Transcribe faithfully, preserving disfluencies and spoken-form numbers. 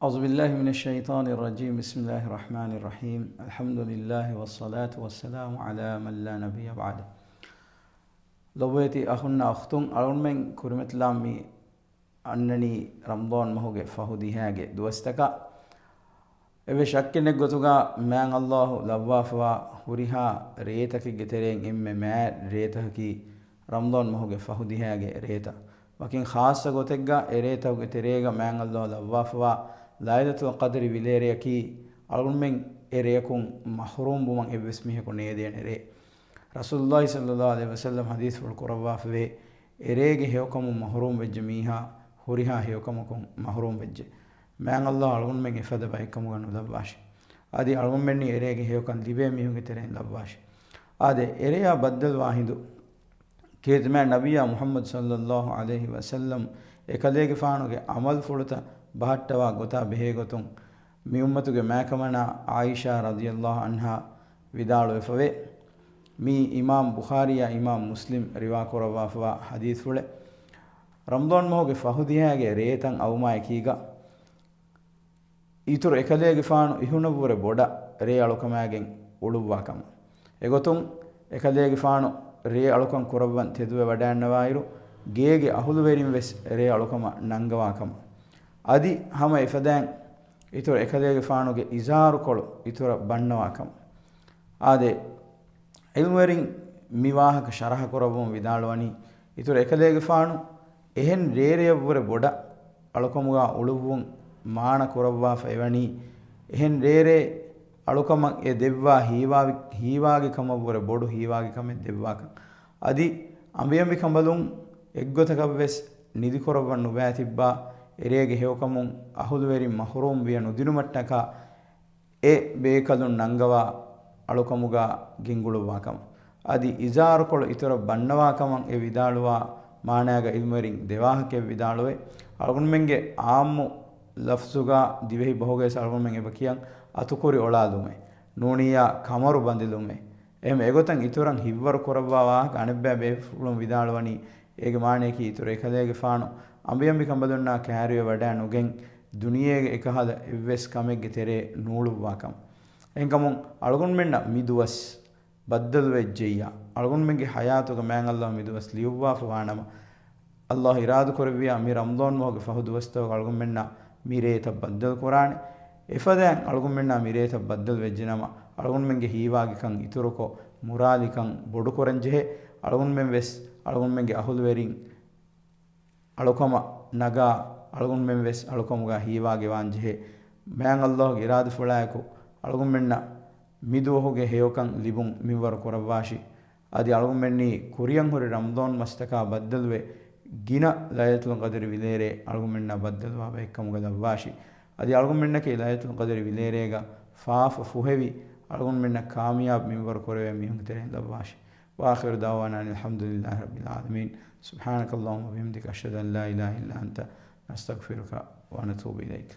أعوذ بالله من الشيطان الرجيم. بسم الله الرحمن الرحيم. الحمد لله والصلاة والسلام على من لا نبي بعده. ލޮބުވެތި އަޚުންނާ އުޚްތުން، އަޅުގަނޑުމެން ކުރިމަތިލާން މި އަންނަނީ ރަމަޟާން މަހުގެ ފަހު ދިހައިގެ ދުވަސްތަކަށް. އެއްވެސް ޝައްކެއް ނެތް ގޮތުގަ މާތް ﷲ ލައްވާފަވާ ހުރިހާ ރޭތަކެއްގެ ތެރެއިން އެންމެ މާތް ރޭތަކަކީ ރަމަޟާން މަހުގެ ފަހު ދިހައިގެ ރޭތައް. ވަކިން ޚާއްޞަ ގޮތެއްގަ އެ ރޭތަކުގެ ތެރޭގަ މާތް ﷲ ލައްވާފަވާ ލައިލަތުލް ޤަދްރި ވިލޭރެޔަކީ އަޅުގަނޑުމެން އެ ރެޔަކުން މަޙްރޫމް ވުމަށް އެއްވެސް މީހަކު ނޭދޭނެ ރޭ. ރަސޫލުﷲ ޞައްލަﷲ ޢަލައިހި ވަސައްލަމް ޙަދީޘްފުޅު ކުރައްވާފަވޭ، އެރޭގެ ހެޔޮކަމުން މަޙްރޫމް ވެއްޖެ މީހާ ހުރިހާ ހެޔޮކަމަކުން މަޙްރޫމް ވެއްޖެ. މާތް ﷲ އަޅުގަނޑުމެން އެފަދަ ބައެއްކަމުގަ ނުލައްވާށި. އަދި އަޅުގަނޑުމެންނީ އެރޭގެ ހެޔޮކަން ލިބޭ މީހުންގެ ތެރެއިން ލައްވާށި. އާދެ، އެރެޔާ ބައްދަލުވާ ހިނދު ކީރިތި މާތް ނަބިއްޔާ މުޙައްމަދު ޞައްލަﷲ ޢަލައިހި ވަސައްލަމް އެކަލޭގެފާނުގެ ޢަމަލުފުޅުތައް ބަހައްޓަވާ ގޮތާ ބެހޭގޮތުން މި އުއްމަތުގެ މާތްކަމަނާ ޢާއިޝާ ރަޟިޔަﷲ ޢަންހާ ވިދާޅުވެފަވޭ. މީ އިމާމް ބުޚާރީއާ އިމާމް މުސްލިމް ރިވާކުރައްވާފަވާ ޙަދީޘްފުޅެއް. ރަމަޟާން މަހުގެ ފަހު ދިހައިގެ ރޭތައް އައުމާއެކީގަ، އިތުރު އެކަލޭގެފާނު އިހުނަށްވުރެ ބޮޑަށް ރޭ އަޅުކަމާގެން އުޅުއްވާކަމަށް. އެގޮތުން އެކަލޭގެފާނު ރޭ އަޅުކަން ކުރައްވަން ތެދުވެވަޑައިންނަވާއިރު، ގޭގެ އަހުލުވެރިން ވެސް ރޭ އަޅުކަމަށް ނަންގަވާކަމަށް. އަދި ހަމަ އެފަދައިން އިތުރު އެކަލޭގެފާނުގެ އިޒާރުކޮޅު އިތުރަށް ބަންނަވާކަމަށް. އާދެ، ޢިލްމުވެރިން މި ވާހަކަ ޝަރަޙަ ކުރައްވަމުން ވިދާޅުވަނީ، އިތުރު އެކަލޭގެފާނު އެހެން ރޭރެޔަށްވުރެ ބޮޑަށް އަޅުކަމުގަ އުޅުއްވުން މާނަ ކުރައްވާފަ އެވަނީ، އެހެން ރޭރޭ އަޅުކަމަށް އެ ދެއްވާ ހީވާވި-، ހީވާގި ކަމަށްވުރެ ބޮޑު ހީވާގި ކަމެއް ދެއްވާކަން. އަދި އަނބިއަނބިކަނބަލުން އެއްގޮތަކަށްވެސް ނިދިކުރައްވަން ނުބައިތިއްބާ، އެރޭގެ ހެޔޮކަމުން އަހުލުވެރިން މަޙްރޫމް ވިޔަ ނުދިނުމަށްޓަކާ، އެ ބޭކަލުން ނަންގަވާ އަޅުކަމުގަ ގެންގުޅުއްވާކަމަށް. އަދި އިޒާރުކޮޅު އިތުރަށް ބަންނަވާކަމަށް އެ ވިދާޅުވާ މާނާގަ ޢިލްމުވެރިން ދެވާހަކައެއް ވިދާޅުވޭ. އަޅުގަނޑުމެންގެ ޢާއްމު ލަފްޒުގަ ދިވެހި ބަހުގައި އަޅުގަނޑުމެން އެބަ ކިޔަން އަތުކުރި އޮޅާލުމޭ، ނޫނިއްޔާ ކަމަރު ބަނދެލުމޭ. އެހެން އެގޮތަށް އިތުރަށް ހިއްވަރު ކުރައްވާ ވާހަކަ އަނެއްބައި ބޭފުޅުން ވިދާޅުވަނީ، އޭގެ މާނަޔަކީ އިތުރު އެކަލޭގެފާނު އަނބިއަނބިކަނބަލުންނާ ކައިރިވެ ވަޑައި ނުގެން ދުނިޔޭގެ އެކަހަލަ އެއްވެސް ކަމެއްގެ ތެރޭ ނޫޅުއްވާކަމަށް. އެހެންކަމުން އަޅުގަނޑުމެންނަށް މި ދުވަސް ބައްދަލުވެއްޖެއްޔާ، އަޅުގަނޑުމެންގެ ޙަޔާތުގަ މާތް ﷲ މި ދުވަސް ލިޔުއްވާފަ ވާނަމަ، ﷲ އިރާދަކުރެއްވިޔާ މި ރަމަޟާން މަހުގެ ފަހު ދުވަސްތަކުގަ އަޅުގަނޑުމެންނަށް މި ރޭތައް ބައްދަލު ކުރާނެ. އެފަދައިން އަޅުގަނޑުމެންނާ މި ރޭތައް ބައްދަލު ވެއްޖެނަމަ، އަޅުގަނޑުމެންގެ ހީވާގިކަން އިތުރުކޮށް، މުރާލިކަން ބޮޑުކުރަންޖެހޭ. އަޅުގަނޑުމެން ވެސް އަޅުގަނޑުމެންގެ އަހުލުވެރިން އަޅުކަމަށް ނަގާ، އަޅުގަނޑުމެން ވެސް އަޅުކަމުގަ ހީވާގިވާންޖެހޭ. މާތް ﷲގެ އިރާދަފުޅާއެކު އަޅުގަނޑުމެންނަށް މި ދުވަހުގެ ހެޔޮކަން ލިބުން މިންވަރު ކުރައްވާށި. އަދި އަޅުގަނޑުމެންނީ ކުރިއަށް ހުރި ރަމަޟާން މަސްތަކާ ބައްދަލުވެ، ގިނަ ލައިލަތުލް ޤަދްރި ވިލޭރޭ އަޅުގަނޑުމެންނާ ބައްދަލުވާ ބައެއްކަމުގަ ލައްވާށި. އަދި އަޅުގަނޑުމެންނަކީ ލައިލަތުލް ޤަދްރި ވިލޭރޭގަ ފާފަ ފުހެވި، އަޅުގަނޑުމެންނަށް ކާމިޔާބު މިންވަރު ކުރެވޭ މީހުންގެ ތެރެއިން ލައްވާށި. وآخر دعوانا أن الحمد لله رب العالمين. سبحانك اللهم وبحمدك، أشهد أن لا إله إلا أنت، نستغفرك ونتوب إليك.